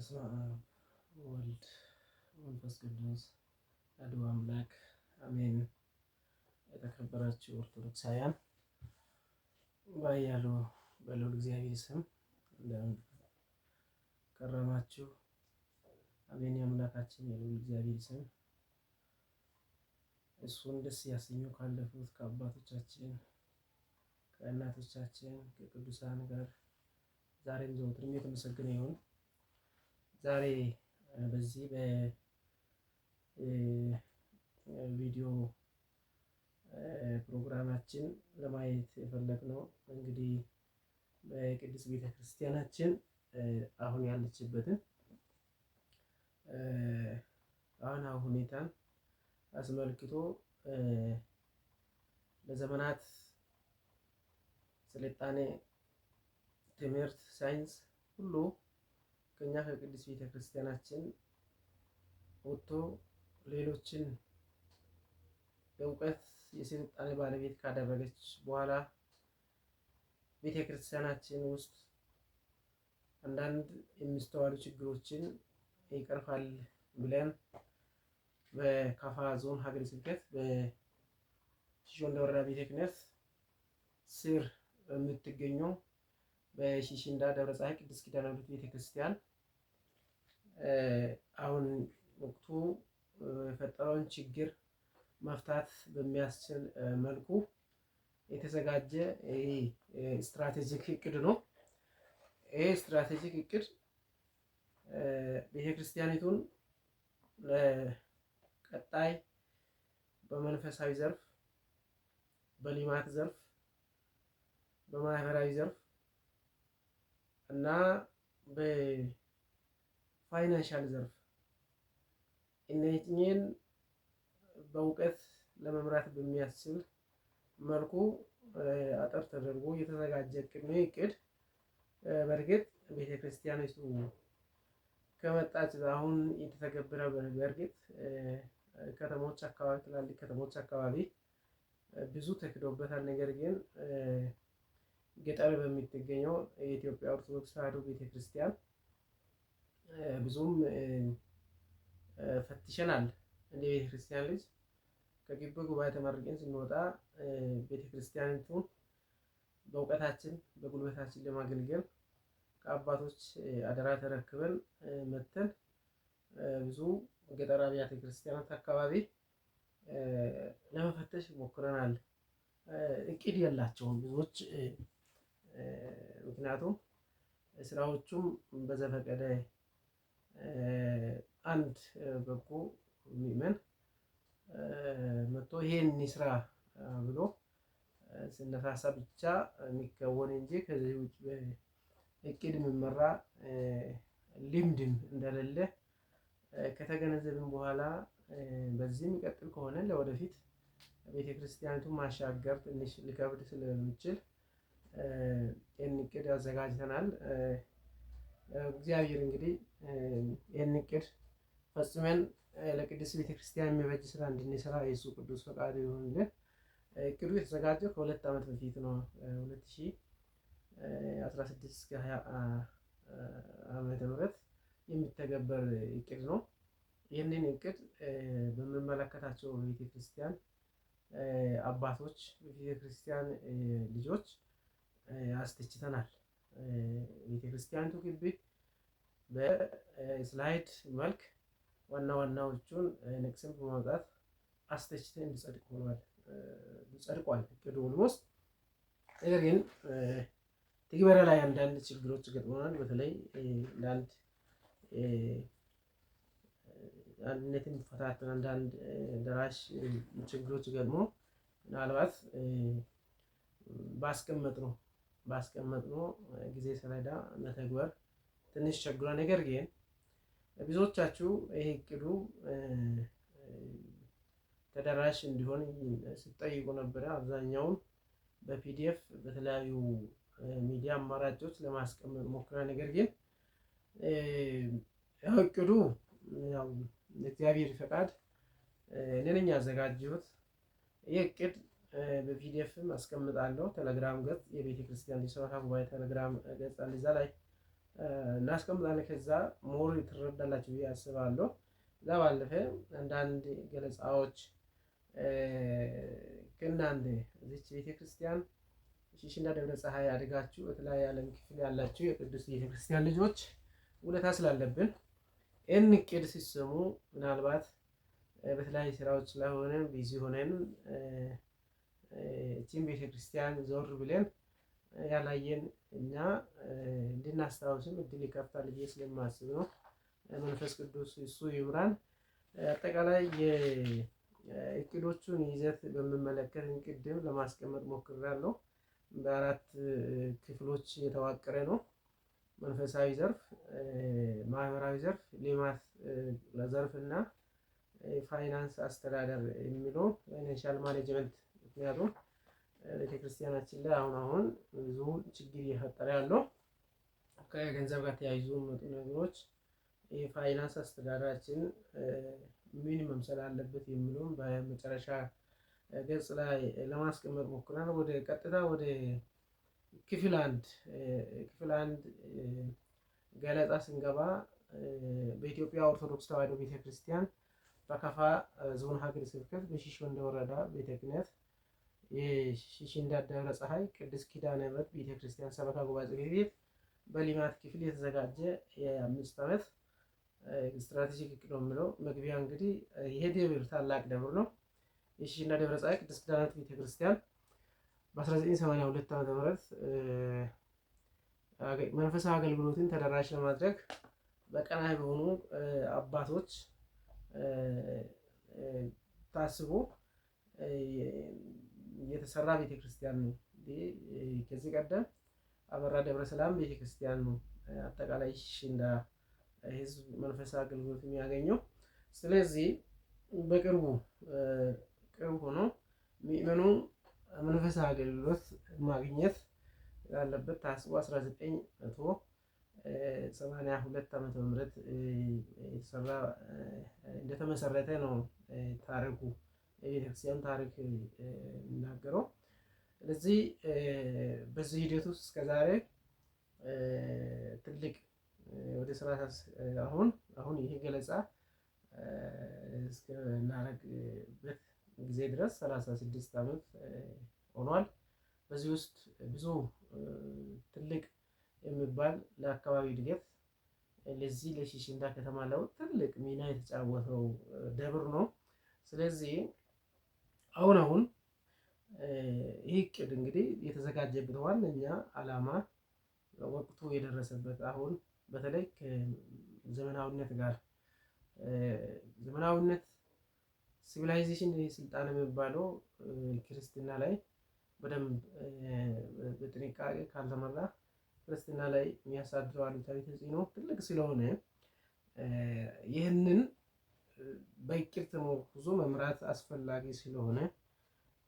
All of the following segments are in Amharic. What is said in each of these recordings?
በስመ አብ ወወልድ ወመንፈስ ቅዱስ አሐዱ አምላክ አሜን። የተከበራችሁ ኦርቶዶክሳውያን ባያሉ በልዑል እግዚአብሔር ስም እንደምን ከረማችሁ? አሜን። የአምላካችን የልዑል እግዚአብሔር ስም እሱን ደስ ያሰኙ ካለፉት ከአባቶቻችን ከእናቶቻችን ከቅዱሳን ጋር ዛሬም ዘወትርም የተመሰገነ ይሁን። ዛሬ በዚህ በቪዲዮ ፕሮግራማችን ለማየት የፈለግነው እንግዲህ በቅድስት ቤተክርስቲያናችን አሁን ያለችበትን አሁን ሁኔታን አስመልክቶ ለዘመናት ስልጣኔ፣ ትምህርት፣ ሳይንስ ሁሉ ከኛ ከቅድስት ቤተክርስቲያናችን ወጥቶ ሌሎችን እውቀት የስልጣኔ ባለቤት ካደረገች በኋላ ቤተክርስቲያናችን ውስጥ አንዳንድ የሚስተዋሉ ችግሮችን ይቀርፋል ብለን በካፋ ዞን ሀገረ ስብከት በሺሾንዳ ወረዳ ቤተ ክህነት ስር በምትገኘው በሺሽንዳ ደብረ ፀሐይ ቅድስት ኪዳነ ምሕረት ቤተክርስቲያን አሁን ወቅቱ የፈጠረውን ችግር መፍታት በሚያስችል መልኩ የተዘጋጀ strategic እቅድ ነው። ይሄ strategic እቅድ ቤተክርስቲያኒቱን ለቀጣይ በመንፈሳዊ ዘርፍ፣ በልማት ዘርፍ፣ በማህበራዊ ዘርፍ እና በ financial ዘርፍ እነኚህን በእውቀት ለመምራት በሚያስችል መልኩ አጠር ተደርጎ የተዘጋጀ እቅድ ነው። እቅድ በእርግጥ ቤተክርስቲያኒቱ ከመጣች አሁን የተተገበረ በእርግጥ ከተሞች አካባቢ ትላልቅ ከተሞች አካባቢ ብዙ ተክዶበታል። ነገር ግን ገጠር በምትገኘው የኢትዮጵያ ኦርቶዶክስ ተዋሕዶ ቤተክርስቲያን ብዙም ፈትሸናል። እንደ ቤተክርስቲያን ልጅ ከግቢ ጉባኤ ተመርቀን ስንወጣ ቤተክርስቲያኒቱን በእውቀታችን በጉልበታችን ለማገልገል ከአባቶች አደራ ተረክበን መተን ብዙ ገጠር አብያተ ክርስቲያናት አካባቢ ለመፈተሽ ሞክረናል። እቅድ የላቸውም ብዙዎች። ምክንያቱም ስራዎቹም በዘፈቀደ አንድ በጎ ምዕመን መጥቶ ይሄን ስራ ብሎ ስነሳሳ ብቻ የሚከወን እንጂ ከዚህ ውጭ እቅድ የሚመራ ልምድም እንደሌለ ከተገነዘብን በኋላ በዚህ የሚቀጥል ከሆነ ለወደፊት ቤተክርስቲያኒቱን ማሻገር ትንሽ ሊከብድ ስለሚችል ይህን እቅድ አዘጋጅተናል። እግዚአብሔር እንግዲህ ይህን እቅድ ፈጽመን ለቅድስት ቤተክርስቲያን የሚበጅ ስራ እንድንሰራ የሱ ቅዱስ ፈቃድ ይሁንልን። እቅዱ የተዘጋጀው ከ2 ዓመት በፊት ነው። 2016 እስከ 20 ዓመተ ምህረት የሚተገበር እቅድ ነው። ይህንን እቅድ በሚመለከታቸው ቤተክርስቲያን አባቶች፣ ቤተክርስቲያን ልጆች አስተችተናል። ቤተክርስቲያኒቱ ግቢ በ slide መልክ ዋና ዋናዎቹን ነቅሰን በማውጣት አስተችተን እንዲጸድቅ ሆኗል። ጸድቋል እቅዱ almost። ነገር ግን ትግበራ ላይ አንዳንድ ችግሮች ገጥሞናል። በተለይ አንዳንድ አንድነትን የሚፈታተን አንዳንድ ደራሽ ችግሮች ገጥሞ ምናልባት ባስቀመጥነው ጊዜ ሰሌዳ መተግበር ትንሽ ቸግሯል። ነገር ግን ብዙዎቻችሁ ይሄ እቅዱ ተደራሽ እንዲሆን ስትጠይቁ ነበረ። አብዛኛውን በ PDF በተለያዩ ሚዲያ አማራጮች ለማስቀመጥ ሞክረናል። ነገር ግን እቅዱ ያው እግዚአብሔር ፈቃድ እኔ ነኝ ያዘጋጀሁት። ይህ እቅድ በ PDF ም አስቀምጣለሁ። ቴሌግራም ገጽ የቤተ ክርስቲያን ሰበካ ጉባኤ ቴሌግራም ገጽ አለ። እዛ ላይ እናስቀምጣለን። ከዛ more ትረዳላችሁ ብዬ አስባለሁ። እዛ ባለፈ አንዳንድ ገለጻዎች ከእናንተ እዚች ቤተክርስቲያን ሽሽንዳ ደብረ ፀሐይ አድጋችሁ በተለያየ ዓለም ክፍል ያላችሁ የቅዱስ ቤተክርስቲያን ልጆች ውለታ ስላለብን ይህን እቅድ ሲሰሙ ምናልባት በተለያዩ ስራዎች ላይ ሆነን busy ሆነን እቺን ቤተክርስቲያን ዞር ብለን ያላየን እኛ እንድናስታውስም እድል ይከፍታል ብዬ ስለማስብ ነው። መንፈስ ቅዱስ እሱ ይምራን። አጠቃላይ የእቅዶቹን ይዘት በሚመለከት ቅድም ለማስቀመጥ ሞክሬያለሁ። በአራት ክፍሎች የተዋቀረ ነው። መንፈሳዊ ዘርፍ፣ ማህበራዊ ዘርፍ፣ ልማት ዘርፍ እና ፋይናንስ አስተዳደር የሚለው financial management። ምክንያቱም ቤተክርስቲያናችን ላይ አሁን አሁን ብዙ ችግር እየፈጠረ ያለው ከገንዘብ ጋር ተያይዞ መጡ ነገሮች የፋይናንስ አስተዳደራችን ምን መምሰል አለበት የሚለውን በመጨረሻ ገጽ ላይ ለማስቀመጥ ሞክረናል። ወደ ቀጥታ ወደ ክፍል አንድ ክፍል አንድ ገለጻ ስንገባ በኢትዮጵያ ኦርቶዶክስ ተዋሕዶ ቤተክርስቲያን በካፋ ዞን ሀገረ ስብከት በሽሽንዳ ወረዳ ቤተ ክህነት የሽሽንዳ ደብረ ፀሐይ ቅድስት ኪዳነ ምሕረት ቤተክርስቲያን ሰበካ ጉባኤ ጽሕፈት ቤት በልማት ክፍል የተዘጋጀ የ5 ዓመት strategic እቅድ ነው የሚለው። መግቢያ እንግዲህ ይሄ ደብር ታላቅ ደብር ነው። የሽሽንዳ ደብረ ፀሐይ ቅድስት ኪዳነ ምሕረት ቤተክርስቲያን በ1982 ዓ.ም መንፈሳዊ አገልግሎትን ተደራሽ ለማድረግ በቀናኢ በሆኑ አባቶች ታስቦ የተሰራ ቤተክርስቲያን ነው። ከዚህ ቀደም አበራ ደብረ ሰላም ቤተክርስቲያን ነው አጠቃላይ ሽሽንዳ ሕዝብ መንፈሳዊ አገልግሎት የሚያገኘው። ስለዚህ በቅርቡ ቅርብ ሆኖ ምእመኑ መንፈሳዊ አገልግሎት ማግኘት ያለበት ታስቦ 1982 ዓመተ ምህረት የተሰራ እንደተመሰረተ ነው ታሪኩ የቤተክርስቲያን ታሪክ የሚናገረው። ስለዚህ በዚህ ሂደት ውስጥ እስከዛሬ ትልቅ ወደ ስራ አሁን አሁን ይሄ ገለጻ እስከምናደርግበት ጊዜ ድረስ 36 ዓመት ሆኗል። በዚህ ውስጥ ብዙ ትልቅ የሚባል ለአካባቢ እድገት ለዚህ ለሽሽንዳ ከተማ ለውጥ ትልቅ ሚና የተጫወተው ደብር ነው። ስለዚህ አሁን አሁን ይህ እቅድ እንግዲህ የተዘጋጀበት ዋነኛ ዓላማ ወቅቱ የደረሰበት አሁን በተለይ ከዘመናዊነት ጋር ዘመናዊነት civilization ስልጣን የሚባለው ክርስትና ላይ በደንብ በጥንቃቄ ካልተመራ ክርስትና ላይ የሚያሳድረው አሉታዊ ተጽዕኖ ትልቅ ስለሆነ ይህንን በእቅድ ተመርኩዞ መምራት አስፈላጊ ስለሆነ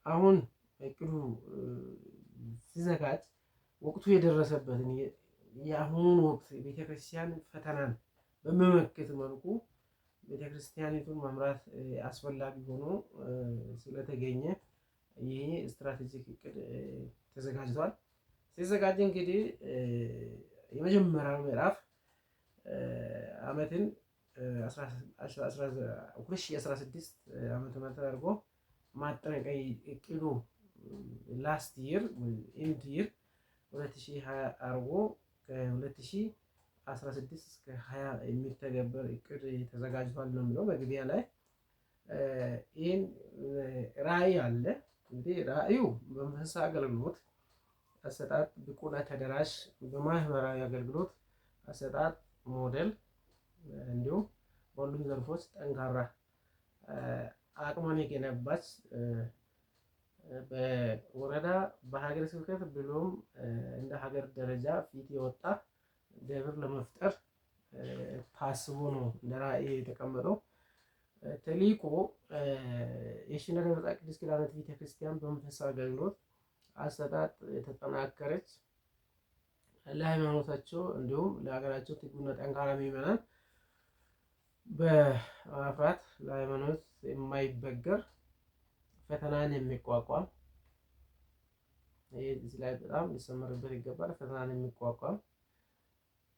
አሁን እቅዱ ሲዘጋጅ ወቅቱ የደረሰበትን የአሁኑን ወቅት ቤተክርስቲያን ፈተናን በሚመክት መልኩ ቤተክርስቲያኒቱን መምራት አስፈላጊ ሆኖ ስለተገኘ ይሄ strategic እቅድ ተዘጋጅቷል። ሲዘጋጅ እንግዲህ የመጀመሪያው ምዕራፍ ዓመትን 2016 ዓመተ ምህረት አድርጎ ማጠናቀቂያ እቅዱ last year end year 2020 አድርጎ ከ2016 እስከ 20 የሚተገበር እቅድ ተዘጋጅቷል ነው የሚለው መግቢያ ላይ። ይህን ራዕይ አለ። እንግዲህ ራዕዩ በመንፈሳዊ አገልግሎት አሰጣጥ ብቁና ተደራሽ፣ በማህበራዊ አገልግሎት አሰጣጥ ሞዴል፣ እንዲሁም በሁሉም ዘርፎች ጠንካራ አቅሟን የገነባች በወረዳ በሀገረ ስብከት ብሎም እንደ ሀገር ደረጃ ፊት የወጣ ደብር ለመፍጠር ታስቦ ነው እንደ ራዕይ የተቀመጠው። ተልዕኮ የሽሽንዳ ደብረ ፀሐይ ቅድስት ኪዳነ ምሕረት ቤተክርስቲያን በመንፈሳዊ አገልግሎት አሰጣጥ የተጠናከረች ለሃይማኖታቸው እንዲሁም ለሀገራቸው ትጉና ጠንካራ ምዕመናን በማፍራት ለሃይማኖት የማይበገር ፈተናን የሚቋቋም፣ ይህ እዚህ ላይ በጣም ሊሰመርበት ይገባል። ፈተናን የሚቋቋም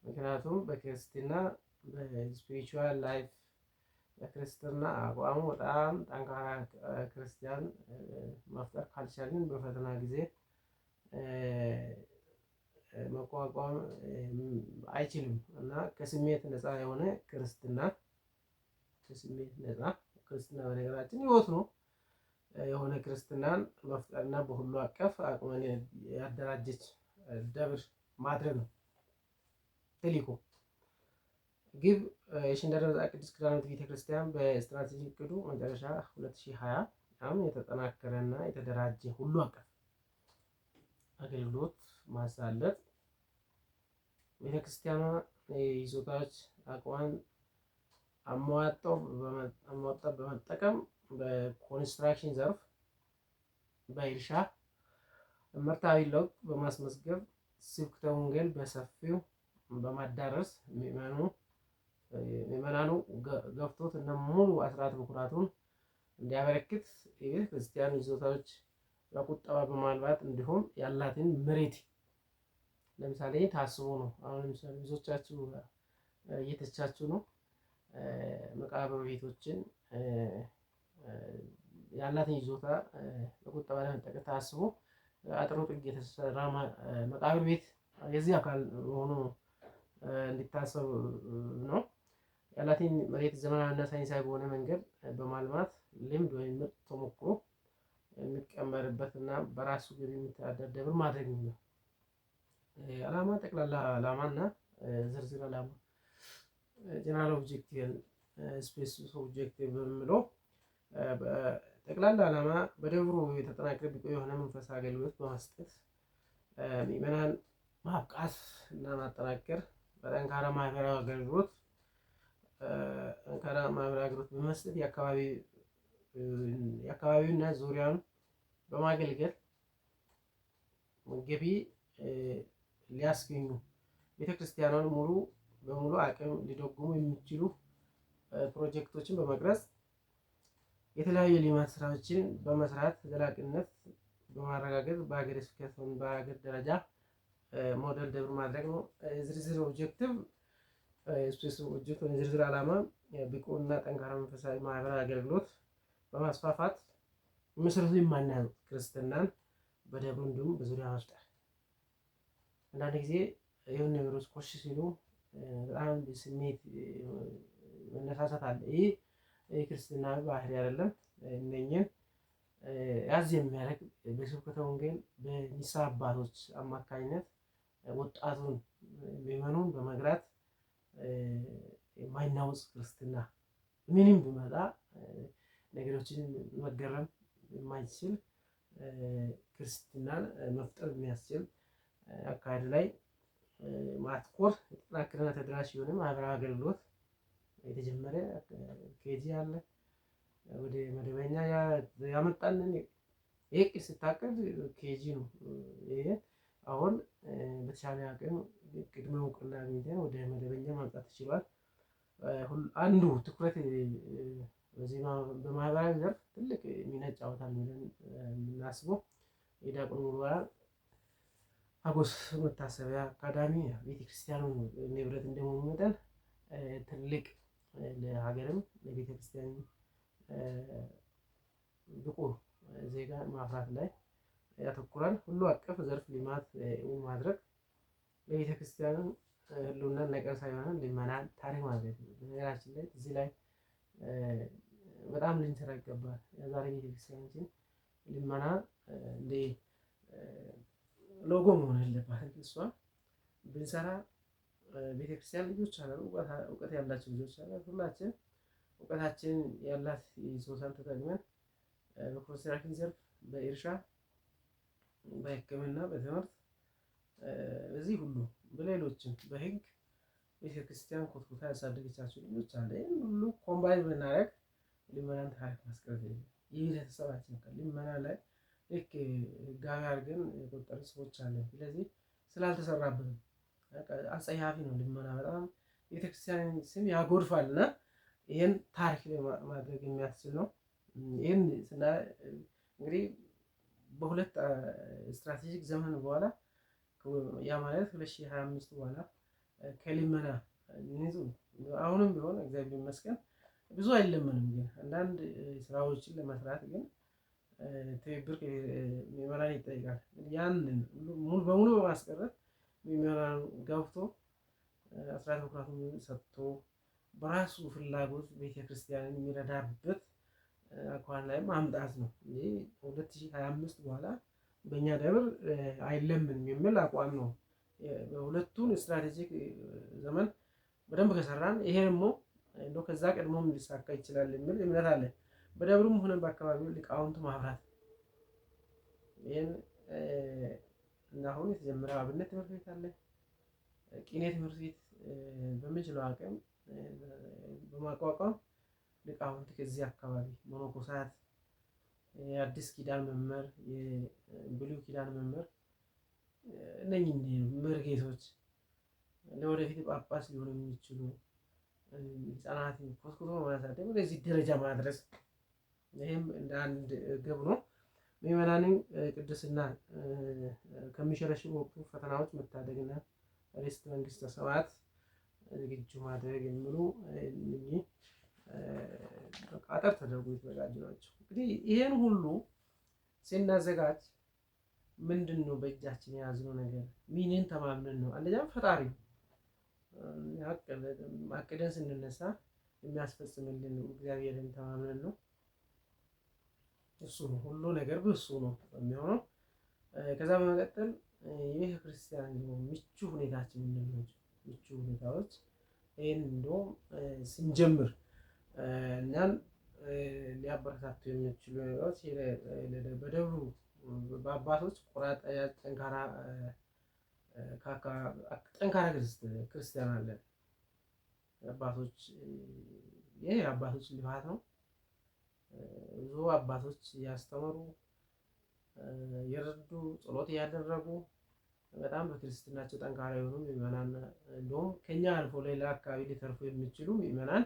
ምክንያቱም በክርስትና በ spiritual life በክርስትና አቋሙ በጣም ጠንካራ ክርስቲያን መፍጠር ካልቻልን በፈተና ጊዜ መቋቋም አይችልም። እና ከስሜት ነፃ የሆነ ክርስትና፣ ከስሜት ነፃ ክርስትና በነገራችን ሕይወት ነው፣ የሆነ ክርስትናን መፍጠርና በሁሉ አቀፍ አቅመን ያደራጀች ደብር ማድረግ ነው ተልዕኮ። ግብ የሽንዳዳ ቅድስት ኪዳነ ምሕረት ቤተክርስቲያን በስትራቴጂክ እቅዱ መጨረሻ 2020 ዓ.ም የተጠናከረና የተደራጀ ሁሉ አቀፍ አገልግሎት ማሳለጥ፣ ቤተክርስቲያኗ ይዞታዎች አቅሟን አሟጦ በመጠቀም በኮንስትራክሽን ዘርፍ፣ በእርሻ ምርታዊ ለውጥ በማስመዝገብ፣ ስብከተ ወንጌል በሰፊው በማዳረስ፣ ምዕመናኑ ገፍቶት እና ሙሉ አስራት በኩራቱን እንዲያበረክት፣ የቤተ ክርስቲያን ይዞታዎች በቁጠባ በማልማት፣ እንዲሁም ያላትን መሬት ለምሳሌ ታስቦ ነው። አሁን ለምሳሌ ብዙዎቻችሁ እየተቻችሁ ነው። መቃብር ቤቶችን ያላትን ይዞታ በቁጠባ ለመጠቀም ታስቦ አጥሩ ጥግ የተሰራ መቃብር ቤት የዚህ አካል ሆኖ እንዲታሰብ ነው። ያላትን መሬት ዘመናዊና ሳይንሳዊ በሆነ መንገድ በማልማት ልምድ ወይም ምርጥ ተሞክሮ የሚቀመርበት እና በራሱ ገቢ የሚተዳደር ደብር ማድረግ ነው። ዓላማ፣ ጠቅላላ ዓላማ እና ዝርዝር ዓላማ፣ general objective፣ specific objective በሚለው፣ ጠቅላላ ዓላማ በደብሩ የተጠናከረ ብቁ የሆነ መንፈሳዊ አገልግሎት በመስጠት ምዕመናን ማብቃት እና ማጠናከር፣ በጠንካራ ማህበራዊ አገልግሎት ጠንካራ ማህበራዊ አገልግሎት በመስጠት የአካባቢውና ዙሪያውን በማገልገል ገቢ ሊያስገኙ ቤተክርስቲያኗን ሙሉ በሙሉ አቅም ሊደጉሙ የሚችሉ ፕሮጀክቶችን በመቅረጽ፣ የተለያዩ የልማት ስራዎችን በመስራት ዘላቂነት በማረጋገጥ በሀገረ ስብከት ወይም በሀገር ደረጃ ሞዴል ደብር ማድረግ ነው። ዝርዝር objective፣ specific objective ወይም ዝርዝር ዓላማ ብቁ እና ጠንካራ መንፈሳዊ ማህበራዊ አገልግሎት በማስፋፋት መሰረቱ የማናየው ክርስትናን በደብሩ እንዲሁም በዙሪያ መፍጠር። አንዳንድ ጊዜ የሆኑ ነገሮች ኮሽ ሲሉ በጣም ስሜት መነሳሳት አለ። ይህ የክርስትና ባህሪ አይደለም። እነኝን ያዝ የሚያደርግ በስብከተ ወንጌል በንስሐ አባቶች አማካኝነት ወጣቱን ምዕመኑን በመግራት የማይናወጽ ክርስትና፣ ምንም ቢመጣ ነገሮችን መገረም የማይችል ክርስትናን መፍጠር የሚያስችል አካሄድ ላይ ማትኮር፣ የተጠናከረና ተደራሽ የሆነ ማህበራዊ አገልግሎት የተጀመረ KG አለ፣ ወደ መደበኛ ያመጣንን ይህ ስታቅድ KG ነው። ይሄ አሁን በተሻለ አቅም ቅድመ እውቅና አግኝተን ወደ መደበኛ ማምጣት ተችሏል። አንዱ ትኩረት በዚህ በማህበራዊ ዘርፍ ትልቅ ሚና ይጫወታል ብለን የምናስበው የዲያቆን ሙሉዓለም ሀጎስ መታሰቢያ አካዳሚ ቤተክርስቲያኑ ንብረት እንደመሆኑ መጠን ትልቅ ለሀገርም ለቤተክርስቲያን ብቁ ዜጋ ማፍራት ላይ ያተኩራል። ሁሉ አቀፍ ዘርፍ ልማት እውን ማድረግ፣ ለቤተክርስቲያኑ ሕልውና ነቀርሳ የሆነ ልመናን ታሪክ ማድረግ ነው። በነገራችን ላይ እዚህ ላይ በጣም ልንሰራ ይገባል። የዛሬ ቤተክርስቲያናችን ልመና እንደ ሎጎ መሆን የለባትም። እሷ ብንሰራ ቤተክርስቲያን ልጆች አለ፣ እውቀት ያላቸው ልጆች አለ። ሁላችን እውቀታችን ያላት ይዞታን ተጠቅመን በኮንስትራክሽን ዘርፍ፣ በእርሻ፣ በሕክምና፣ በትምህርት፣ በዚህ ሁሉ በሌሎችም በህግ ቤተክርስቲያን ኮትኩታ ያሳደገቻቸው ልጆች አለ። ይህን ሁሉ combine ብናደርግ ልመናን ታሪክ ማስቀረት የቤተሰባችን ልመና ላይ ልክ ህጋዊ አድርገን የቆጠሩ ሰዎች አለን። ስለዚህ ስላልተሰራብን አጸያፊ ነው። ልመና በጣም ቤተክርስቲያን ስም ያጎድፋል እና ይህን ታሪክ ማድረግ የሚያስችል ነው። ይህን እንግዲህ በሁለት strategic ዘመን በኋላ፣ ያ ማለት 2025 በኋላ ከልመና ንጹህ አሁንም ቢሆን እግዚአብሔር ይመስገን ብዙ አይለመንም፣ ግን አንዳንድ ስራዎችን ለመስራት ግን ትብብር ምዕመናን ይጠይቃል። ያንን ሙሉ በሙሉ በማስቀረት ምዕመናን ገብቶ አስራት በኩራቱን ሰጥቶ በራሱ ፍላጎት ቤተክርስቲያንን የሚረዳበት አኳኋን ላይ ማምጣት ነው። ይህ 2025 በኋላ በእኛ ደብር አይለምንም የሚል አቋም ነው። በሁለቱን strategic ዘመን በደንብ ከሰራን ይሄ ደግሞ እንደው ከዛ ቀድሞም ሊሳካ ይችላል የሚል እምነት አለ። በደብሩም ሆነ በአካባቢው ሊቃውንት ማፍራት ይህን አሁን የተጀመረው አብነት ትምህርት ቤት አለ። ቅኔ ትምህርት ቤት በምንችለው አቅም በማቋቋም ሊቃውንት ከዚህ አካባቢ መነኮሳት፣ የአዲስ ኪዳን መምህር፣ የብሉይ ኪዳን መምህር እነኝህ መርጌቶች ለወደፊት ጳጳስ ሊሆኑ የሚችሉ ህጻናትን ኮትኩቶ በማሳደግ ወደዚህ ደረጃ ማድረስ ይህም እንደ አንድ ግብ ነው። ምዕመናንን ቅድስና ከሚሸረሽሩ ወቅቱ ፈተናዎች መታደግና ርስት መንግስተ ሰማያት ዝግጁ ማድረግ የሚሉ እነኚህ አጠር ተደርጎ የተዘጋጁ ናቸው። እንግዲህ ይሄን ሁሉ ስናዘጋጅ ምንድን ነው በእጃችን የያዝነው ነገር? ምንን ተማምነን ነው? አንደኛ ፈጣሪ አቅደን ስንነሳ የሚያስፈጽምልን እግዚአብሔርን ተማምነን ነው። እሱ ነው ሁሉ ነገር በእሱ ነው የሚሆነው። ከዛ በመቀጠል የቤተ ክርስቲያን ምቹ ሁኔታችን ምንድን ናቸው? ምቹ ሁኔታዎች ይህን እንደውም ስንጀምር እኛን ሊያበረታቱ የሚችሉ ነገሮች በደብሩ በአባቶች ቆራጥ ጠንካራ ክርስቲያን አለን። አባቶች ይሄ የአባቶች ልፋት ነው። ብዙ አባቶች እያስተማሩ እየረዱ ጸሎት እያደረጉ በጣም በክርስትናቸው ጠንካራ የሆኑ ምዕመናን እንደውም ከኛ አልፎ ሌላ አካባቢ ሊተርፉ የሚችሉ ምዕመናን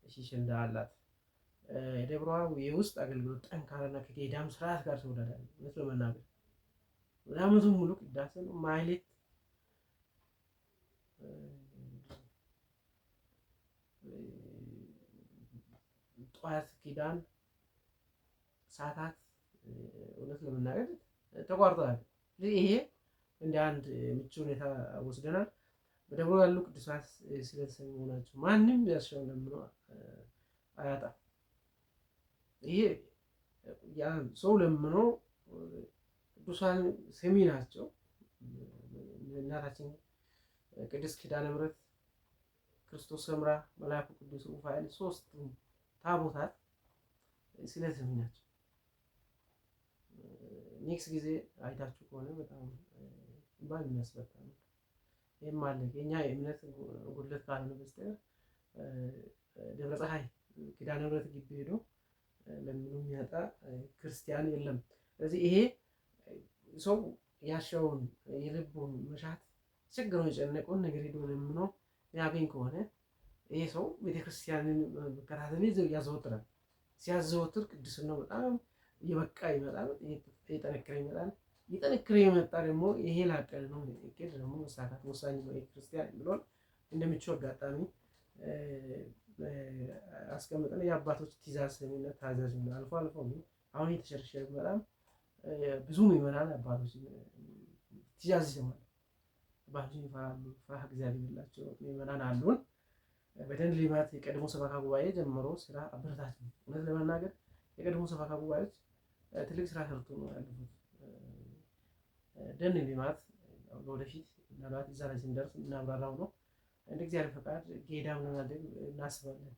ሺሸንዳ አላት። የደብሯ የውስጥ አገልግሎት ጠንካራና ከገዳም ስርዓት ጋር ተወዳዳሪ እውነት ለመናገር ዓመቱን ሙሉ ቅዳሴ ነው፣ ማህሌት፣ ጠዋት ኪዳን፣ ሰዓታት እውነት ለመናገር ተቋርጠዋል። ይሄ እንደ አንድ ምቹ ሁኔታ ወስደናል። በደብሩ ያሉ ቅዱሳት ስለተሰሙ ናቸው። ማንም ያሻው ለምኖ አያጣም። ይሄ ሰው ለምኖ ቅዱሳን ሰሚ ናቸው። እናታችን ቅድስት ኪዳነ ምሕረት፣ ክርስቶስ ሰምራ፣ መልአኩ ቅዱስ ሩፋኤል ሶስቱም ታቦታት ስለሰሚ ናቸው። ኔክስ ጊዜ አይታችሁ ከሆነ በጣም እንባን የሚያስበታ ነው። ይህም አለ የኛ የእምነት ጉድለት ካልሆነ በስተቀር ደብረ ፀሐይ ኪዳነ ምሕረት ግቢ ሄዶ ለምኖ የሚያጣ ክርስቲያን የለም። ስለዚህ ይሄ ሰው ያሻውን የልቡን መሻት ችግሩን የጨነቀውን ነገር ሄዶ ለምኖ የሚያገኝ ከሆነ ይሄ ሰው ቤተክርስቲያንን መከታተል ያዘወትራል። ሲያዘወትር ቅድስናው በጣም እየበቃ ይመጣል፣ እየጠነከረ ይመጣል። እየጠነከረ የመጣ ደግሞ ይሄ ላቀል ነው እቅድ ደግሞ መሳካት ወሳኝ ነው ክርስቲያን ብሎን እንደምቹ አጋጣሚ አስቀምጠን የአባቶች ትእዛዝ ሰሚነት ታዛዥ አልፎ አልፎ አሁን የተሸረሸረ በጣም ብዙ ምዕመናን አባቶች ትእዛዝ ይሰማሉ። አባቶችን ይፈራሉ። ፍርሃ እግዚአብሔር ያላቸው ምዕመናን አሉን። በደን ልማት የቀድሞ ሰበካ ጉባኤ ጀምሮ ስራ አበረታች ነው። እውነት ለመናገር የቀድሞ ሰበካ ጉባኤዎች ትልቅ ስራ ሰርቶ ነው ያለፉት። ደን ልማት ወደፊት ምናልባት እዛ ላይ ስንደርስ እናብራራው ነው። እንደ እግዚአብሔር ፈቃድ ገዳም ለማድረግ እናስባለን።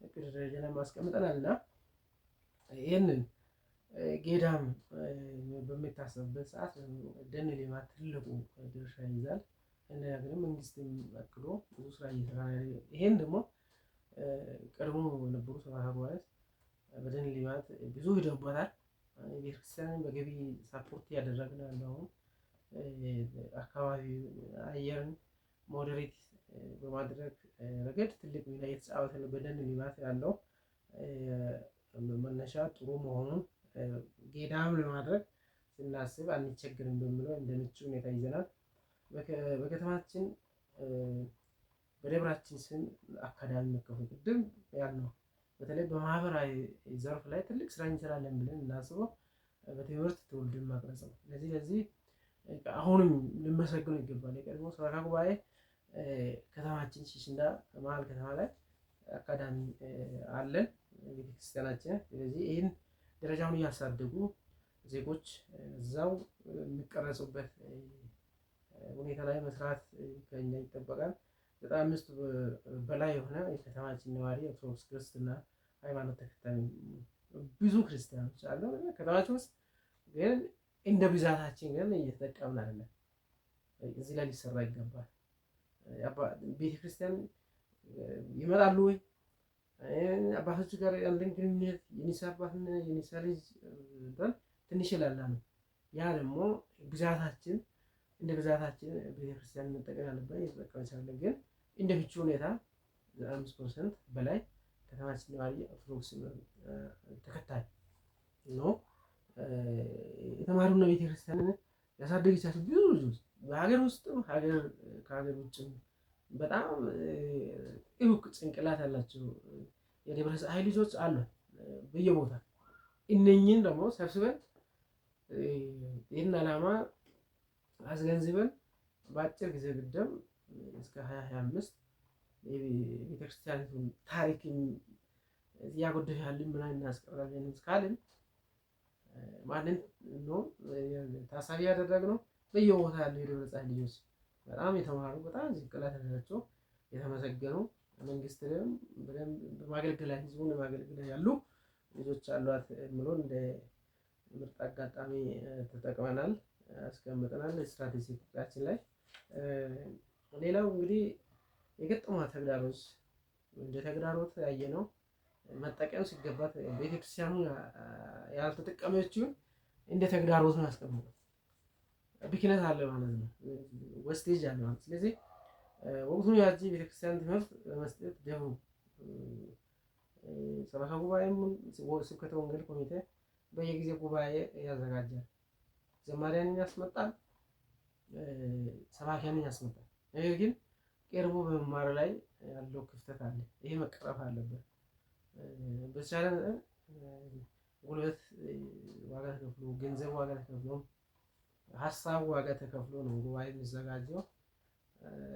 እቅድ ደረጃ ላይ ማስቀምጠናል እና ይህንን ገዳም በሚታሰብበት ሰዓት ደን ልማት ትልቁ ድርሻ ይይዛል። እንደገና መንግስትም አቅዶ ብዙ ስራ እየሰራ ይሄን ደግሞ ቀድሞ የነበሩ ሰበካ ጉባኤዎች በደን ልማት ብዙ ሂደውበታል። ቤተክርስቲያንን በገቢ support እያደረግን ያለው አሁን አካባቢ አየርን moderate በማድረግ ረገድ ትልቅ ሚና እየተጫወተ ነው። በደን ልማት ያለው መነሻ ጥሩ መሆኑን ገዳም ለማድረግ ስናስብ አንቸግርም በሚለው እንደ ምቹ ሁኔታ ይዘናል። በከተማችን በደብራችን ስም አካዳሚ መከፈቱ ቅድም ያልነው በተለይ በማህበራዊ ዘርፍ ላይ ትልቅ ስራ እንሰራለን ብለን እናስበው በትምህርት ትውልድን ማቅረጽ ነው። ለዚህ አሁንም ልመሰግነው ይገባል። የቀድሞ ሰበካ ጉባኤ ከተማችን ሽሽንዳ መሀል ከተማ ላይ አካዳሚ አለን ቤተክርስቲያናችን። ስለዚህ ይህን ደረጃውን እያሳደጉ ዜጎች እዛው የሚቀረጹበት ሁኔታ ላይ መስራት ከኛ ይጠበቃል። 95 በላይ የሆነ የከተማችን ነዋሪ ኦርቶዶክስ ክርስትና ሃይማኖት ተከታይ ብዙ ክርስቲያኖች አሉ ከተማችን ውስጥ፣ ግን እንደ ብዛታችን ግን እየተጠቀምን አይደለም። እዚህ ላይ ሊሰራ ይገባል። ቤተክርስቲያን ይመጣሉ ወይ አባቶች ጋር ያለን ግንኙነት የንስሐ አባትና የንስሐ ልጅ ትንሽ ይላላ ነው። ያ ደግሞ ብዛታችን እንደ ብዛታችን ቤተክርስቲያን መጠቀም ያለብን እየተጠቀምን ስላለን፣ ግን እንደ ምቹ ሁኔታ 95% በላይ ከተማችን ነዋሪ ኦርቶዶክስ ተከታይ ነው። የተማሩና ቤተክርስቲያን ያሳደገቻቸው ብዙ ልጆች በሀገር ውስጥም ከሀገር ውጭም በጣም ጥብቅ ጭንቅላት ያላቸው የደብረ ፀሐይ ልጆች አሉ በየቦታ። እነኝን ደግሞ ሰብስበን ይህን ዓላማ አስገንዝበን በአጭር ጊዜ ግደም እስከ 2025 የቤተክርስቲያኒቱን ታሪክ እያጎደፈ ያለን ምናምን እናስቀራለን እስካልን ማንን ነው ታሳቢ ያደረግነው? በየቦታ ያለው የደብረ ፀሐይ ልጆች በጣም የተማሩ፣ በጣም ጭንቅላት ያላቸው፣ የተመሰገኑ፣ መንግስትንም በደንብ በማገልገል ላይ፣ ህዝቡን በማገልገል ላይ ያሉ ልጆች አሏት ብሎ እንደ ምርጥ አጋጣሚ ተጠቅመናል፣ አስቀምጠናል ስትራቴጂ እቅዳችን ላይ። ሌላው እንግዲህ የገጠሟ ተግዳሮት፣ እንደ ተግዳሮት ያየነው መጠቀም ሲገባት ቤተክርስቲያኑ ያልተጠቀመችውን እንደ ተግዳሮት ነው ያስቀምጠው። ብክነት አለ ማለት ነው፣ wastage አለ ማለት። ስለዚህ ወቅቱን ያጂ ቤተክርስቲያን ትምህርት በመስጠት ደብሩ ሰበካ ጉባኤም ስብከተ ወንጌል ኮሚቴ በየጊዜው ጉባኤ ያዘጋጃል። ዘማሪያንን ያስመጣል፣ ሰባኪያንን ያስመጣል። ነገር ግን ቀርቦ በመማር ላይ ያለው ክፍተት አለ። ይሄ መቀረፍ አለበት። በተቻለ መጠን ጉልበት ዋጋ ተከፍሎ፣ ገንዘብ ዋጋ ተከፍሎ፣ ሀሳብ ዋጋ ተከፍሎ ነው ጉባኤ የሚዘጋጀው።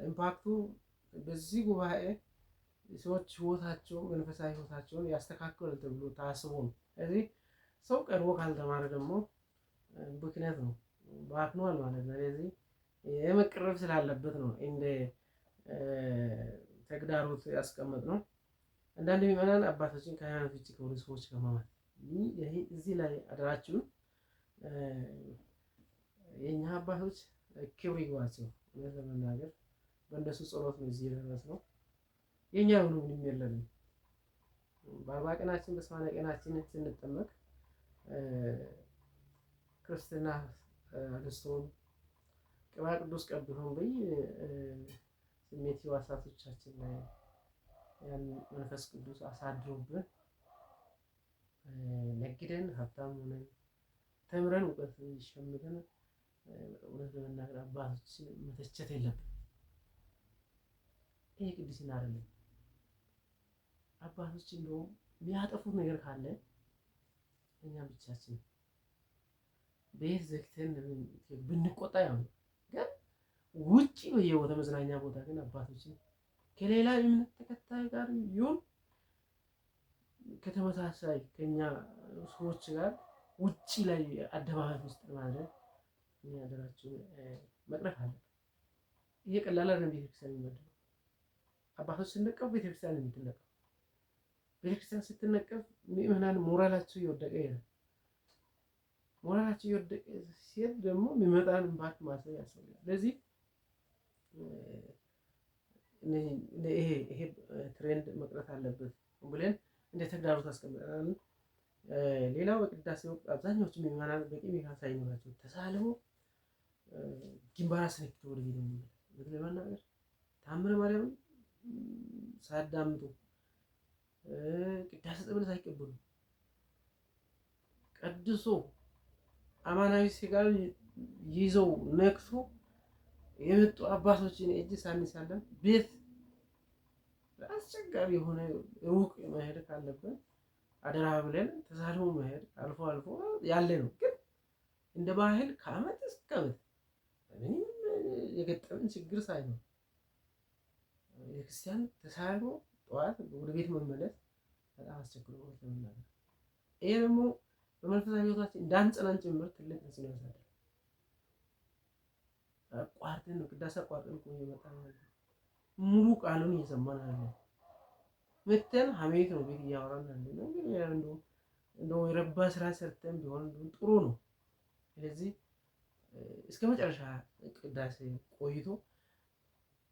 Impact ኡ በዚህ ጉባኤ ሰዎች ህይወታቸው፣ መንፈሳዊ ህይወታቸውን ያስተካክላል ተብሎ ታስቦ ነው። ስለዚህ ሰው ቀርቦ ካልተማረ ደግሞ ምክንያት ነው፣ ባክኗል ማለት ነው። ስለዚህ የመቀረፍ ስላለበት ነው እንደ ተግዳሮት ያስቀመጥ ነው። አንዳንድ ምዕመናን አባቶችን ከሃይማኖት ውጭ ከሆኑ ሰዎች ከማማት፣ እዚህ ላይ አደራችሁን፣ የእኛ አባቶች ክብር ይግባቸው። እውነት ለመናገር በእነሱ ጸሎት ነው እዚህ የደረስነው። የእኛ የሆኑ ምንም የለንም። በ40 ቀናችን፣ በ80 ቀናችን ስንጠመቅ ክርስትና አንስቶን፣ ቅባ ቅዱስ ቀብቶን፣ በይ ስሜት ህዋሳቶቻችን ላይ ያን መንፈስ ቅዱስ አሳድሮብን፣ ነግደን ሀብታም ሆነን፣ ተምረን እውቀት ሸምተን እውነት ለመናገር አባቶችን መተቸት የለብን። ይሄ ቅድስና አይደለም። አባቶች እንደውም የሚያጠፉት ነገር ካለ እኛ ብቻችን ቤት ዘግተን ብንቆጣ ያው ነው። ግን ውጪ በየቦታ መዝናኛ ቦታ ግን አባቶችን ከሌላ እምነት ተከታይ ጋር ይሁን ከተመሳሳይ ከኛ ሰዎች ጋር ውጪ ላይ አደባባይ ውስጥ ማድረግ የሚያደራቸው መቅረፍ አለ። ይሄ ቀላል አይደለም። ቤተክርስቲያን የሚበድለው አባቶች ሲነቀፉ ቤተክርስቲያን የምትነቀፍ፣ ቤተክርስቲያን ስትነቀፍ ምዕመናን ሞራላቸው እየወደቀ ይሄዳል። ሞራላቸው እየወደቀ ሲሄድ ደግሞ የሚመጣን impact ማሰብ ያስፈልጋል። ስለዚህ ይሄ trend መቅረት አለበት ብለን እንደ ተግዳሮት አስቀምጠናል። ሌላው በቅዳሴ ወቅት አብዛኛዎቹ ምዕመናን በቂ ሚካን ሳይኖራቸው ተሳልሞ ግንባር አስነክቶ ወደ ቤት የሚመለስ፣ ለመናገር ታምረ ማርያም ሳያዳምጡ፣ ቅዳሴ ጸበል ሳይቀበሉ፣ ቀድሶ አማናዊ ስጋን ይዘው ነክሶ የመጡ አባቶችን እጅ ሳንሳለም ቤት አስቸጋሪ የሆነ ሩቅ መሄድ ካለብን አደራ ብለን ተሳልሞ መሄድ አልፎ አልፎ ያለ ነው። ግን እንደ ባህል ከአመት እስከ አመት ምንም የገጠምን ችግር ሳይኖር ቤተክርስቲያን ተሳልሞ ጠዋት ወደ ቤት መመለስ በጣም አስቸግሮ ለመናገር ይሄ ደግሞ በመንፈሳዊ ሕይወታችን እንዳንጸናን ጭምር ትልቅ ተጽዕኖ ያሳድራል። አቋርጠን ነው ቅዳሴ አቋርጠን እኮ እየመጣን ያለ ሙሉ ቃሉን እየሰማን አለ መተን ሀሜት ነው ቤት እያወራን ያለ ነው። ግን እንደው የረባ ስራ ሰርተን ቢሆን ጥሩ ነው። ስለዚህ እስከ መጨረሻ ቅዳሴ ቆይቶ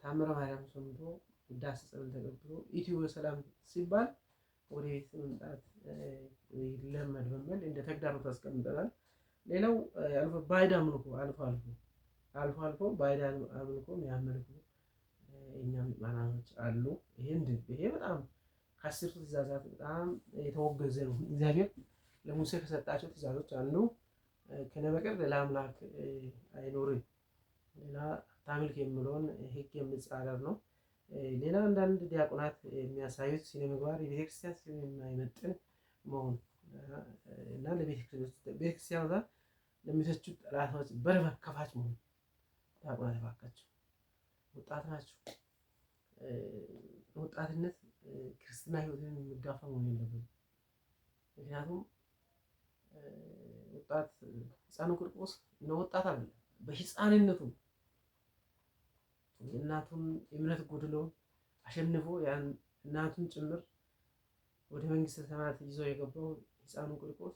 ታምረ ማርያም ሰምቶ ቅዳሴ ጸበል ተቀብሎ ኢትዮ ሰላም ሲባል ወደ ቤት መምጣት ይለመድ በሚል እንደ ተግዳሮት አስቀምጠናል። ሌላው አልፎ ባዕድ አምልኮ አልፎ አልፎ አልፎ አልፎ ባዕድ አምልኮ የሚያመልኩ እኛ ምዕመናኖች አሉ። ይሄ በጣም ከአስርቱ ትእዛዛት በጣም የተወገዘ ነው። እግዚአብሔር ለሙሴ ከሰጣቸው ትእዛዞች አንዱ ከእኔ በቀር ሌላ አምላክ አይኖርም፣ ሌላ ታምልክ የሚለውን ሕግ የሚጻረር ነው። ሌላ አንዳንድ ዲያቆናት የሚያሳዩት ስነ ምግባር የቤተክርስቲያን ስም የማይመጥን መሆን እና ለቤተክርስቲያን ጋር ለሚተቹት ጠላቶች በር ከፋች መሆን። ዲያቆናት እባካችሁ ወጣት ናችሁ። ወጣትነት ክርስትና ሕይወትን የሚጋፋ መሆን የለበትም። ምክንያቱም ወጣት ሕፃኑ ቂርቆስ እንደ ወጣት አይደለም፣ በሕፃንነቱ የእናቱን የእምነት ጎድሎውን አሸንፎ ያን እናቱን ጭምር ወደ መንግስተ ሰማያት ይዞ የገባው ሕፃኑ ቂርቆስ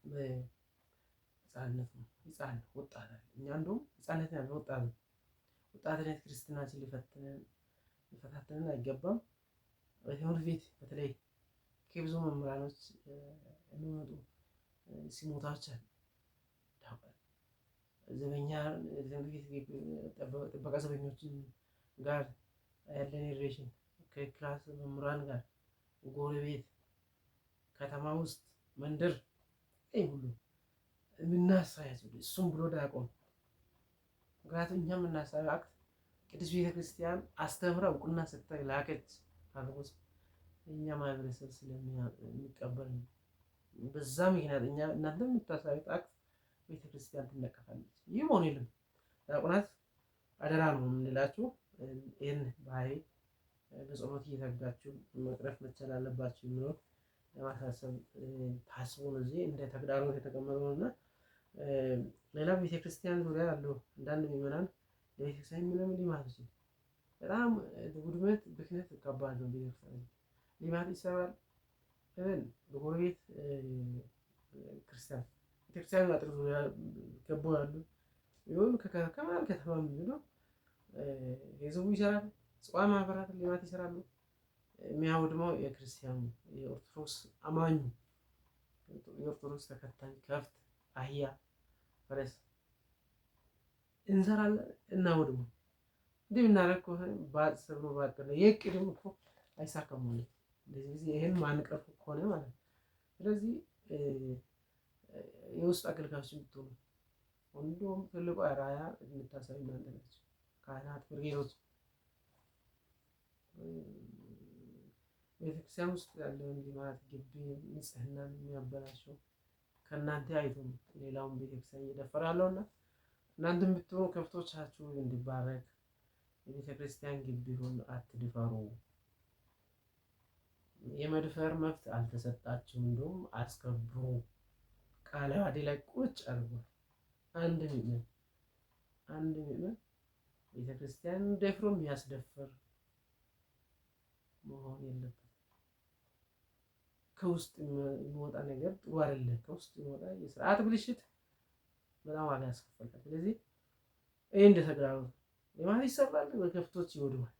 በሕፃንነቱ ሕፃን ወጣት አለ። እኛ እንደውም ሕፃንነት ያለ ወጣት ነው። ወጣትነት ክርስትናችን ሊፈታተንን አይገባም። በትምህርት ቤት በተለይ ከብዙ መምህራኖች የሚመጡ ስሞታዎች አሉ። ዘበኛ ትምህርት ቤት ጥበቃ ዘበኞችን ጋር ያለን relation፣ ከ class መምህራን ጋር፣ ጎረቤት፣ ከተማ ውስጥ፣ መንደር፣ ይህ ሁሉ የምናሳያቸው እሱም ብሎ ዲያቆን። ምክንያቱም እኛ የምናሳየው act ቅድስት ቤተክርስቲያን አስተምራ እውቅና ሰጥታ ላከች አድርጎ እኛ ማህበረሰብ ስለሚቀበል ነው። በዛ ምክንያት እኛ እናንተ የምታሳዩት act ቤተክርስቲያን ትነቀፋለች። ይህ መሆን የለም። ዲያቆናት አደራ ነው የምንላችሁ። ይህን ባህሪ በጸሎት እየተጋችሁ መቅረፍ መቻል አለባችሁ የሚለው ለማሳሰብ ታስቦ ነው እዚህ እንደ ተግዳሮት የተቀመጠው። እና ሌላ ቤተክርስቲያን ዙሪያ ያለው አንዳንድ ምዕመናን ለቤተክርስቲያን የሚለም ልማቶች በጣም ውድመት ብክነት ከባድ ነው። ቤተክርስቲያን ልማት ይሰራል። even በጎረቤት ክርስቲያን ቤተክርስቲያን አጥር ዙሪያ ከቦ ያሉ ይሁን ከመሀል ከተማ የሚለው ህዝቡ ይሰራል። ጽዋ ማህበራት ልማት ይሰራሉ። የሚያወድመው የክርስቲያኑ የኦርቶዶክስ አማኙ የኦርቶዶክስ ተከታይ ከፍት፣ አህያ፣ ፈረስ እንሰራለን እናወድመው። እንዲህ ብናደርግ ከሆነ ባሰብነው ባቀድነው የእቅድም እኮ አይሳካም ማለት እንደዚህ ጊዜ ይሄን ማንቀርፍ ከሆነ ማለት ነው። ስለዚህ የውስጥ አገልጋዮች ብትሆኑ እንደውም ትልቁ አርአያ የምታሳዩ እናንተ ናችሁ። ካህናት፣ ብርጌዶች ቤተክርስቲያን ውስጥ ያለውን ልማት ግቢ ንጽህናን የሚያበላሸው ከእናንተ አይቶ ነው ሌላውን ቤተክርስቲያን እየደፈረ ያለውና እናንተም ብትሆኑ ከብቶቻችሁ እንዲባረክ የቤተክርስቲያን ግቢውን አትድፈሩ። የመድፈር መብት አልተሰጣችሁም፣ እንደውም አስከብሩ። ቃለ ዓዋዲ ላይ ቁጭ አድርጓል። አንድ ምዕመን አንድ ምዕመን ቤተክርስቲያን ደፍሮ የሚያስደፍር መሆን የለበትም። ከውስጥ የሚወጣ ነገር ጥሩ አይደለም። ከውስጥ የሚወጣ የስርዓት ብልሽት በጣም ዋጋ ያስከፍላል። ስለዚህ ይህ እንደ ተግዳሮት ልማት ይሰራል፣ በከብቶች ይወድማል።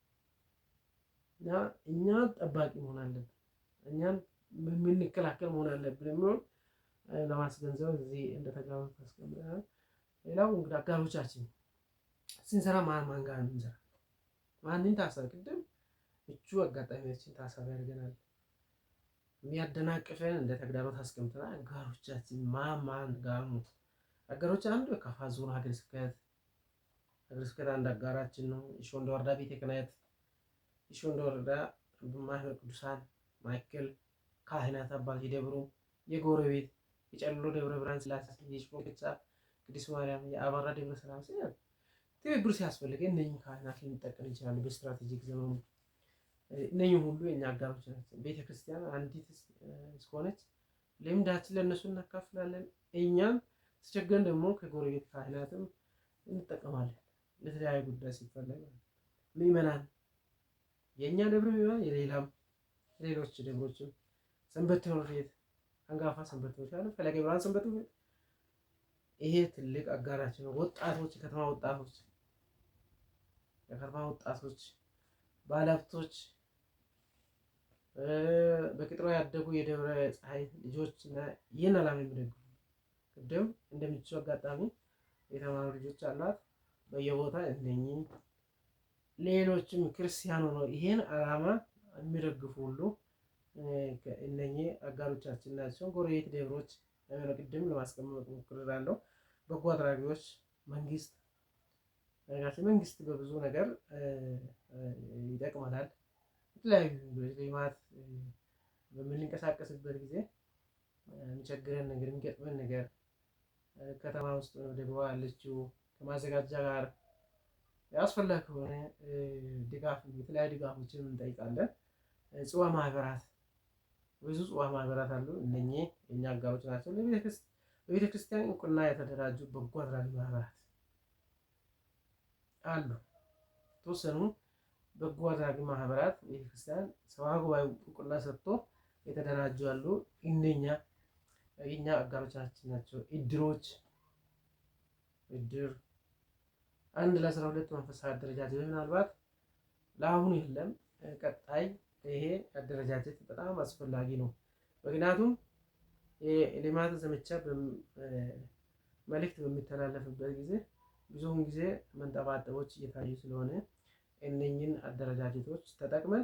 እና እኛ ጠባቂ መሆን አለብን፣ እኛን የምንከላከል መሆን አለብን የሚሆን ለማስገንዘብ እዚህ እንደ ተግዳሮት አስቀምጠናል። ሌላው እንግዲህ አጋሮቻችን ስንሰራ ማን ማን ጋር እንሰራ፣ ማንን ታሳቢ ቅድም ምቹ አጋጣሚዎችን ታሳቢ አድርገናል። የሚያደናቅፈን እንደ ተግዳሮት አስቀምጠናል። አጋሮቻችን ማን ማን ጋር ነው? አጋሮች አንዱ የካፋ ዞን ሀገረ ስብከት፣ ሀገረ ስብከት አንድ አጋራችን ነው። የሾንደ ወረዳ ቤተ ክህነት፣ የሾንደ ወረዳ ማህበረ ቅዱሳን ማዕከል ካህናት አባት የደብሩ የጎረቤት የጨልሎ ደብረ ብርሃን ሥላሴ፣ የሽሞቅጫ ቅድስት ማርያም፣ የአባራ ደብረ ሰላም ትብብር ሲያስፈልግ እነኝህ ካህናት ልንጠቀም እንችላለን። በ strategic ዘመኑ እነኝህ ሁሉ የእኛ አጋሮች ናቸው። ቤተክርስቲያን አንዲት እስከሆነች ልምዳችን ለእነሱ እናካፍላለን። እኛም ተቸግረን ደግሞ ከጎረቤት ካህናትም እንጠቀማለን። ለተለያዩ ጉዳይ ሲፈለግ ምዕመናን የእኛ ደብር ምዕመናን የሌላም ሌሎች ደብሮችም ሰንበት ትምህርት ቤት አንጋፋ ሰንበት ትምህርት ቤት ፈለገ ብርሃን ሰንበት ትምህርት ቤት ይሄ ትልቅ አጋራችን ነው። ወጣቶች፣ የከተማ ወጣቶች፣ የከተማ ወጣቶች፣ ባለሀብቶች፣ በቅጥሮ ያደጉ የደብረ ፀሐይ ልጆች እና ይህን ዓላማ የሚደግፉ ቅድም እንደምትችው አጋጣሚ የተማሩ ልጆች አሏት በየቦታ እነኚህ ሌሎችም ክርስቲያኑ ነው ይሄን ዓላማ የሚደግፉ ሁሉ እነኚህ አጋሮቻችን ናቸው። ጎረቤት ደብሮች ቅድም ለማስቀመጥ ሞክሬያለሁ። በጎ አድራጊዎች፣ መንግስት መንግስት በብዙ ነገር ይጠቅመናል። የተለያዩ ልማት በምንንቀሳቀስበት ጊዜ የሚቸግረን ነገር የሚገጥመን ነገር ከተማ ውስጥ ደግሞ ያለችው ከማዘጋጃ ጋር አስፈላጊ ከሆነ ድጋፍ የተለያዩ ድጋፎችን እንጠይቃለን። ጽዋ ማህበራት ብዙ ጽዋ ማህበራት አሉ። እነኚህ የእኛ አጋሮች ናቸው። በቤተክርስቲያን እውቅና የተደራጁ በጎ አድራጊ ማህበራት አሉ። የተወሰኑ በጎ አድራጊ ማህበራት ቤተክርስቲያን ሰብአ ጉባኤ እውቅና ሰጥቶ የተደራጁ አሉ። እነኛ የእኛ አጋሮቻችን ናቸው። እድሮች እድር 1 ለ12 መንፈሳዊ አደረጃጀት ምናልባት ለአሁኑ የለም። ቀጣይ ይሄ አደረጃጀት በጣም አስፈላጊ ነው። ምክንያቱም የልማት ዘመቻ መልእክት በሚተላለፍበት ጊዜ ብዙውን ጊዜ መንጠባጠቦች እየታዩ ስለሆነ እነኝን አደረጃጀቶች ተጠቅመን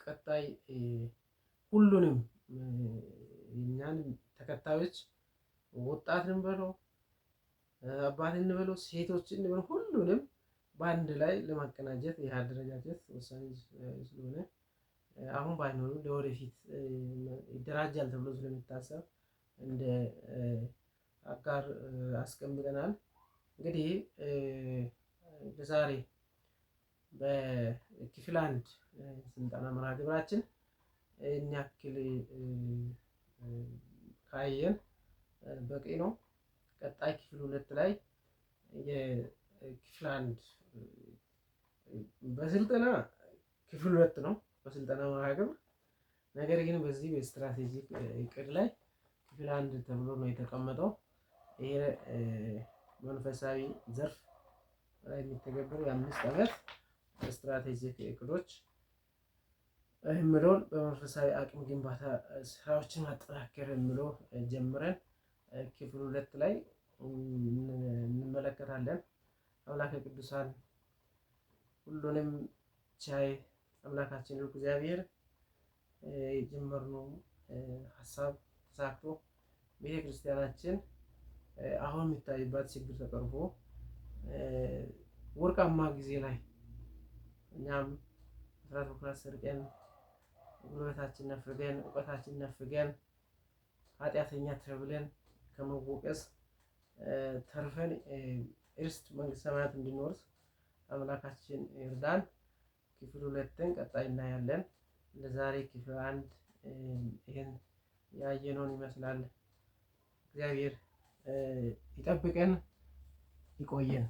ቀጣይ ሁሉንም የእኛን ተከታዮች ወጣትን በለው አባትን በለው ሴቶችን በለው ሁሉንም በአንድ ላይ ለማቀናጀት ይህ አደረጃጀት ወሳኝ ስለሆነ አሁን ባይኖርም ለወደፊት ይደራጃል ተብሎ ስለሚታሰብ እንደ አጋር አስቀምጠናል። እንግዲህ ለዛሬ በክፍል አንድ ስልጠና መርሃ ግብራችን ይህን ያክል ካየን በቂ ነው። ቀጣይ ክፍል ሁለት ላይ የክፍል አንድ በስልጠና ክፍል ሁለት ነው በስልጠና መርሃ ግብር። ነገር ግን በዚህ በ strategic እቅድ ላይ ክፍል አንድ ተብሎ ነው የተቀመጠው። ይሄ መንፈሳዊ ዘርፍ ላይ የሚተገበሩ የ5 ዓመት strategic እቅዶች የሚለውን በመንፈሳዊ አቅም ግንባታ ስራዎችን ማጠናከር የሚለው ጀምረን ክፍል ሁለት ላይ እንመለከታለን። አምላከ ቅዱሳን ሁሉንም ቻይ አምላካችን እግዚአብሔር የጀመርነው ሀሳብ ተሳክቶ ቤተክርስቲያናችን አሁን የሚታይባት ችግር ተቀርፎ ወርቃማ ጊዜ ላይ እኛም አስራት በኩራት ሰርቀን ጉልበታችን ነፍገን እውቀታችን ነፍገን ኃጢአተኛ ተብለን ከመወቀስ ተርፈን እርስት መንግስተ ሰማያት እንድንወርስ አምላካችን ይርዳን። ክፍል ሁለትን ቀጣይ እናያለን። ለዛሬ ክፍል አንድ ይህን ያየነውን ይመስላል። እግዚአብሔር ይጠብቀን፣ ይቆየን።